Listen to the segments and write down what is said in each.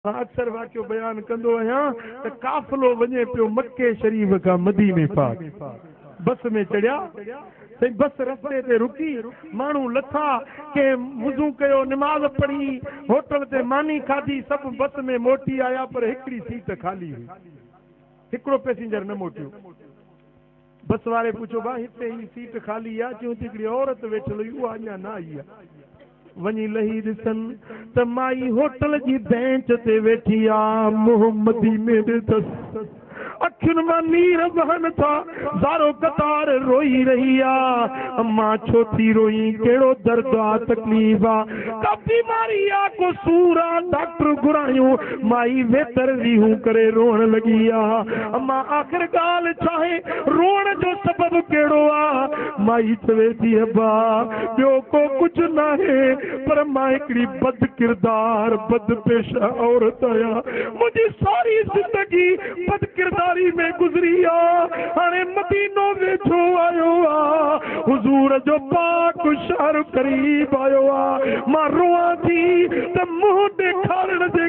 مان اڪثر واقعو بيان ڪندو آهيان ته قافلو وڃي پيو مڪي شريف کان مديني پاڪ. بس ۾ چڙهيا، سائين بس رستي تي رڪي، ماڻهو لٿا، ڪنهن وضو ڪيو، نماز پڙهي، هوٽل تي ماني کاڌي، سڀ بس ۾ موٽي آيا پر هڪڙي سيٽ خالي هئي. هڪڙو پئسينجر نه موٽيو. بس واري پڇيو، ڀاء هتي هي سيٽ خالي آ؟ چيائون ته هڪڙي عورت ويٺل هئي اها اڃا نه آئي آ. وڃي لهي ڏسن ته مائي هوٽل جي بينچ تي ويٺي آ، منهن مديني ڏي اٿس، اکين مان نير وهن ٿا، زارو قطار روئي رهي آ. امان ڇو ٿي روئين، ڪهڙو درد آ، تڪليف آ، ڪا بيماري آ، ڪو سور آ، ڊاڪٽر گهرايون. مائي ويتر ريهون ڪري روئڻ لڳي آ. امان آخر ڳالهه ڇاهي، روئڻ جو سبب ڪهڙو آ؟ مائي چوي ٿي ابا ٻيو ڪو ڪجهه ناهي پر مان هڪڙي بد ڪردار بد پيشه عورت آهيان، منهنجي ساري زندگي بد ڪرداري ۾ گذري آ، هاڻي مدينو ويجهو آيو آ، حضور جو پاڪ شهر قريب آيو آ، مان روئان ٿي ته منهن ڏيکارڻ جي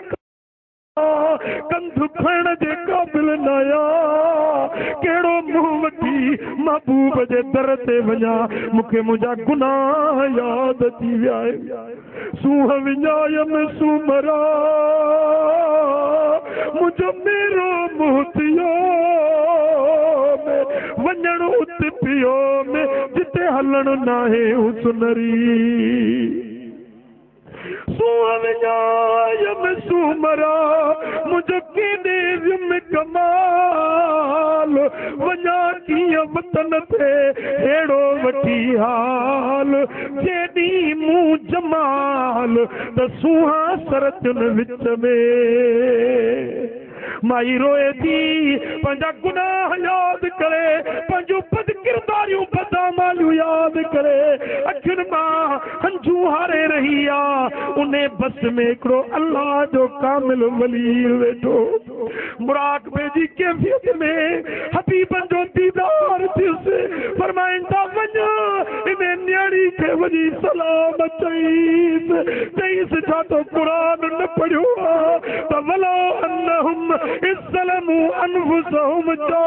ڪنڌ کڻڻ جي قابل ناهيان، ڪهڙو منهن وٺي محبوب جي در تي وڃان، مون کي منهنجا گناهه ياد اچي ويا آهن. سونهن وڃايم سومرا، منهنجو ميرو منهن ٿيو ۾، وڃڻ ات پيو ۾، جتي هلڻ ناهي حسن ري. سونهن وڃايم سومرا، منهنجو ڪيڏي ويم ڪمال، وڃان ڪيئن وطن تي ههڙو وٺي حال، جيڏي مون جمال ته سونهان سرتين وچ ۾. مائي روئي ٿي، پنهنجا گناهه ياد ڪري، پنهنجون بد ڪرداريون بداعماليون ياد ڪري، اکين مان هنجون هاري رهي آ. انهي بس ۾ هڪڙو الله جو ڪامل ولي ويٺو، مراقبي جي ڪيفيت ۾ حبيبن جو ديدار ٿيس، فرمائن ٿا وڃ انهي نياڻي کي وڃي سلام چئيس، چئيس ڇا تو قرآن نه پڙهيو آ ته ولو انهم اذ ظلموا انفسهم جاء.